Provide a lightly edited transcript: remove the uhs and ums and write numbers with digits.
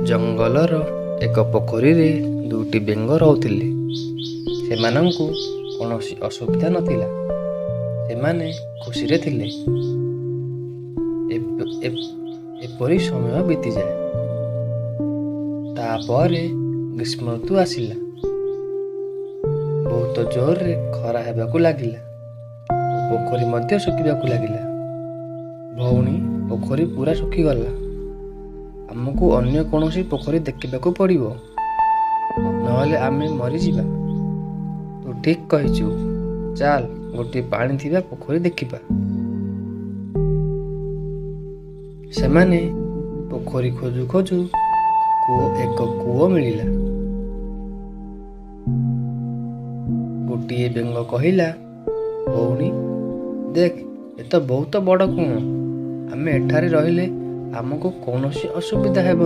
ଜଙ୍ଗଲର ଏକ ପୋଖରୀରେ ଦୁଇଟି ବେଙ୍ଗ ରହୁଥିଲେ। ସେମାନଙ୍କୁ କୌଣସି ଅସୁବିଧା ନଥିଲା। ସେମାନେ ଖୁସିରେ ଥିଲେ। ଏପରି ସମୟ ବିତିଯାଏ। ତାପରେ ଗ୍ରୀଷ୍ମ ଋତୁ ଆସିଲା। ବହୁତ ଜୋରରେ ଖରା ହେବାକୁ ଲାଗିଲା ଓ ପୋଖରୀ ମଧ୍ୟ ଶୁଖିବାକୁ ଲାଗିଲା। ଭଉଣୀ, ପୋଖରୀ ପୂରା ଶୁଖିଗଲା। ଆମକୁ ଅନ୍ୟ କୌଣସି ପୋଖରୀ ଦେଖିବାକୁ ପଡ଼ିବ। ନହେଲେ ଆମେ ମରିଯିବା। ତୁ ଠିକ୍ କହିଛୁ। ଚାଲ, ଗୋଟିଏ ପାଣି ଥିବା ପୋଖରୀ ଦେଖିବା। ସେମାନେ ପୋଖରୀ ଖୋଜୁ ଖୋଜୁ ଏକ କୂଅ ମିଳିଲା। ଗୋଟିଏ ବେଙ୍ଗ କହିଲା, ଭଉଣୀ, ଦେଖ, ଏ ତ ବହୁତ ବଡ଼ କୂଅ। ଆମେ ଏଠାରେ ରହିଲେ ଆମକୁ କୌଣସି ଅସୁବିଧା ହେବନି।